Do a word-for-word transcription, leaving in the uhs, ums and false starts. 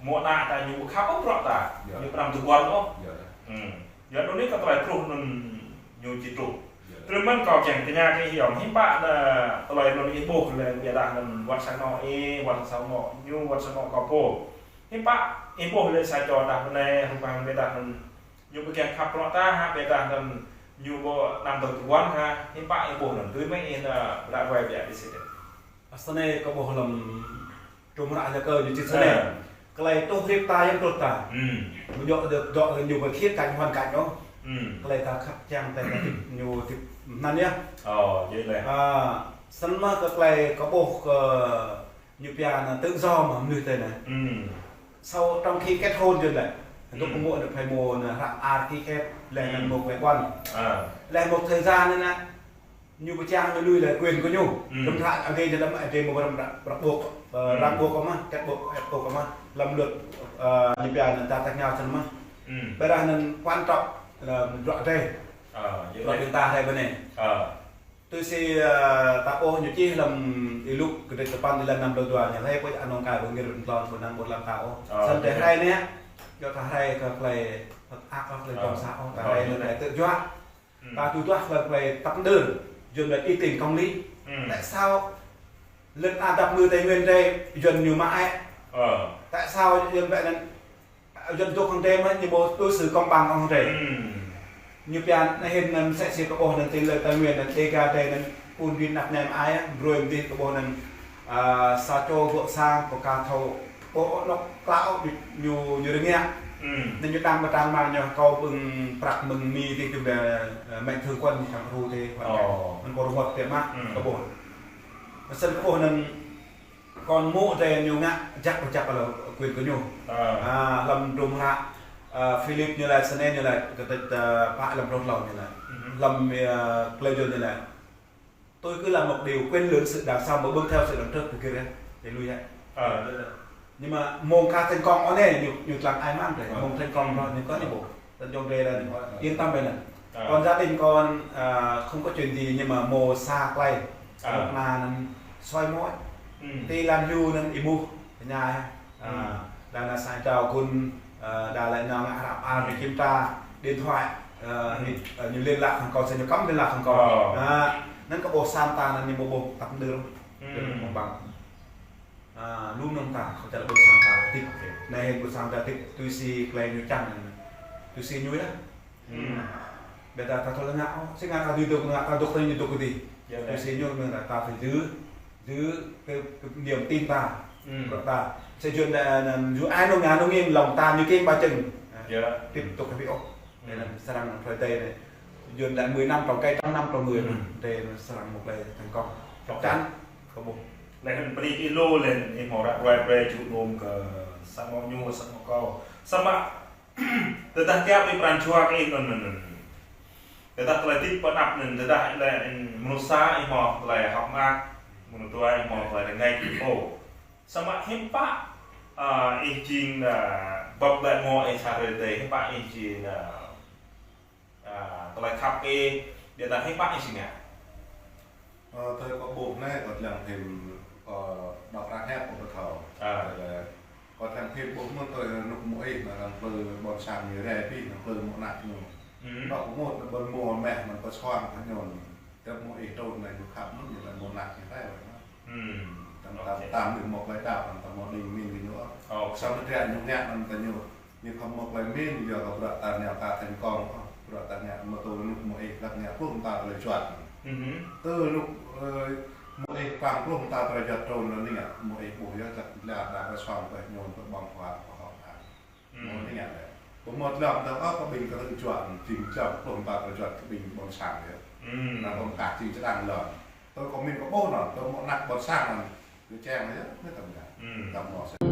mơ̆ng ană ta ñu ƀu khăp ôh bruă ta. Yơh. Ñu pơnăm tơguan ôh. Yơh. Hmm. Yua anŭn anai kơ tơlơi truh anŭn ñu či truh. Yơh. Tơl mơ̆n kâo kiăng tơña kơ ih yom, hiư̆m pă anŭn tơlơi anŭn ih ƀuh lĕ ƀiădah anŭn wơ̆t sang anŏ ih, wơ̆t sang anŏ ñu, wơ̆t sang anŏ kâo pô. Hiư̆m pă ih ƀuh lĕ sa čô đah kơmơi rơmang ƀiădah anŭn ñu ƀu kiăng khăp bruă ta hă, ƀiădah anŭn ñu ƀu pơnăm tơguan hă, hiư̆m pă ih ƀuh anŭn, tui mơ̆ng ih anŭn ră ruai biă đĭ sĭt. Asnei kâo ƀuh lăm hrŏm hră Yakơ ñu čih asnei. Ơ. Tơlơi truh hơdip ta yơh truh ta. Hmm. Ƀu djơ̆ djơ̆ ñu ƀu khĭt kăč huan kăč ôh. Hmm. Tơlơi ta khăp kiăng tơlơi ta hơdip ñu hơdip anŭn yơh. Ơ, jĕ lĕ. A, snăn mơ̆ kơ tơlơi kâo ƀuh kơ ñu pia anŭn tự do mơ̆ mơnuih tơi anai. Hmm. Sau trong khi kết hôn yơh lĕ. Dŏ pơmŭk anŭn phải mơ̆ anŭn hră ar ký kết lĕ anŭn mơ̆ quay quần. A. Lĕ một thời gian anŭn anŭn ñu pơčang ñu lui lĕ quyền kơ ñu. Hmm. Rơ̆m hră Adai ñu lăm Adai mơ̆ rơ̆m hră, hră ƀuh, ơ, răng ƀuh kơ mơ̆, kết ƀuh, kết ƀuh kơ mơ̆, lăm luật, ơ, ñu pia anŭn ta tăk ñao snăn mơ̆. Hmm. Ƀiădah anŭn quan trọng lĕ bruă Adai. Ơ, jĕ lĕ. Bruă ƀing ta hrơi ƀơi anai. Ơ. Tui si, ơ, ta ƀuh ñu čih lăm Y-Luk kơdrêč sapăn, êlan năm pluh dua, ñu laĭ pô anŏ kai ƀu ngir ƀing tlôn ƀu năng ƀu lăm ta ôh. Ơ, snăn tơlơi hrơi anai, yua ta hrơi kơ tơlơi hơ̆k mơak, kơ tơlơi tŏng sa ôh, ta hrơi anŭn tơlơi tơjuă. Hmm. Ta tui duah kơ tơlơi tăp đơr, Yuan lĕ y tín công lý. Hmm. Tại sao lĕ ană đăp mơnuih Tây Nguyên drei Yuan ñu mă ĕ? Ơ. Tại sao Yuan ƀĕ anŭn Yuan dŏ hăng drei mơ̆ ñu ƀu đối xử công bằng hăng drei. Hmm. Ñu pia anŭn hĭn anŭn mơsĕ si kâo ƀuh anŭn ti lĕ Tây Nguyên anŭn Dega drei anŭn ƀun ƀin năp ñai mă ai, brơi mơ̆ng dih kâo ƀuh anŭn, a, sa čô gŏ sang pơkă thâo ƀu anŏ klă ôh ñu, ñu rơngiă. Hmm. Anŭn ñu đang pơtrang mă ñu kâo ƀơ̆ng prăk mơ̆ng Mi ti jum lĕ, ơ, mạnh thường quân čang ru ti. Ơ. Anŭn ƀu rơngot ti mă, hmm, kâo ƀuh. Mơsĕ kâo ƀuh anŭn Kon mơ̆ drei ñu ngă jak pơjăk lĕ quyền kơ ñu. Ơ. A, lăm hrŏm hră, ơ, Philip ñu laĭ, snei ñu laĭ, kơtĕč, ơ, pă lăm hrŏm hlâo ñu laĭ. Mhm. Lăm, ơ, Klei Yuan ñu laĭ. Tôi cứ là một điều quyền lựa sự đằng sau mà bưng theo sự đằng trước thì kia đấy. Thì lui hĕ. Ơ. Nhưng mà mơ̆ng kơ thành công anai ñu, ñu tlang ai mă drei. Ơ. Mơ̆ng thành công rồi ñu kơ ñu ƀuh. Tơl jong drei anŭn yên tâm ƀơi anŭn. Ơ. Còn gia đình con, à, không có chuyện gì nhưng mà mơ̆ sa klei. Ơ. Một là anŭn soi mói. Ừ. Ti lan hyu anŭn ih ƀuh, tơña. Ơ. Ừ. Đa anŭn sa čô gun, ơ, đa lĕ ñu ngă hră ar, ñu kiểm tra điện thoại, ơ, ừ, ñu, ơ, ñu liên lạc hăng kâo, sa ñu cấm liên lạc hăng kâo. Ơ. Anŭn, anŭn kâo ƀuh sang ta anŭn ñu ƀu ƀuh tăp đơr. Ừ. Đơr mơ̆ng ƀăng. A, lu mơnơ̆ng ta, kâo čang lĕ ƀôn sang ta hơdip. Anai hĭn ƀôn sang ta hơdip, tui si klei ñu čang, tui si ñu yơh. Hmm. Ƀiădah ta thâo lăng ngă, ôh, si ngă ta dưi dŏ, ngă ta dŏ, ta ñu dŏ kơdih. Yơh, tui si ñu, mơ̆ng ta, ta phải giữ, giữ cái, cái niềm tin ta, hmm, bruă ta. Sa Yuan lĕ, anŭn, Yuan ai nông, ngă nông nghiệp lòng ta ñu kiăng ba chừng. Yơh. Tiếp tục cái việc ôh. Anŭn, hmm, srăng hrơi Tây anai. Yuan lĕ mười năm trồng cây, trăm năm trồng người, hmm, anŭn, Tây anŭn srăng một ngày thành công. Chắc chắn. Kâo ƀuh. Lĕ hơ̆n pơni ih lu lĕ ih hmâo ră ruai brơi ču nôm kơ sang anŏ ñu, sang anŏ kâo. Samơ̆ tơdah kiăng ih pran jua kơ ih anŭn, anŭn, anŭn. Tơdah tơlơi hơdip pơ anăp anŭn, tơdah lĕ ih mơnuih sa ih hmâo tơlơi hơ̆k mơak, mơnuih dua ih hmâo tơlơi rơngai kơ ih pô. Samơ̆ hiư̆m pă, a, ih jing, a, bưp lĕ mơ̆ ih sa hrơi Tây, hiư̆m pă ih jing, a, a, tơlơi khăp ih, ƀiădah hiư̆m pă ih jing ngă. Ơ, tơlơi kâo ƀuh anai, kâo lăng phim, ơ, đọc ra hep kâo ƀu thâo. A. Tơlơi kâo lăng phim ƀuh mơ̆n tơlơi rơnŭk mơ̆ng ih, anŭn arăng plư ƀôn sang ñu rai pih, anŭn plư mơ̆ng anăp ñu. Hmm. Đọc mơ̆n, anŭn ƀôn mơ̆ meh, anŭn kâo suang kơ ñu. Tơl mơ̆ng ih trŭn anai ñu khăp mơ̆n, ñu lăng mơ̆ng anăp ñu rai wơ̆t. Hmm. Tam, tam, ok, tam ñu mơ̆ng klei đăo, tam mơ̆ng đing min kơ ñu. Ok. Samơ̆ drei ñu ngă anŭn kơ ñu. Ñu khŏm mơ̆ng klei min, yua kơ bruă ta ngă ta thành công, bruă ta ngă mơ̆ tơl rơnŭk mơ̆ng ih lăng ngă pluh mơta tơlơi juăt. Mhm. Tơl rơnŭk, ơ, mơ̆ng ih păng pluh mơta tơlơi juăt trŭn anŭn ngă, mơ̆ng ih ƀuh yơh čăt lĕ ta kơ suang kơ ñu pơƀơ̆ng huă kơ hŏk ta. Hmm. Mơ̆ng anai ngă lĕ. Pơmơ̆t lăm tơl ôh kơ ƀing kơ tơlơi juăt, jing čăm pluh mơta tơlơi juăt kơ ƀing ƀôn sang yơh. Hmm. Anŭn ƀơ̆ng kah jing čơdang lŏn. Tơl kâo min kâo ƀuh anŭn, tơl mơ̆ng anăp ƀôn sang anŭn, kơ čang yơh, anai tam ngă. Hmm. Tam mơ̆ sa.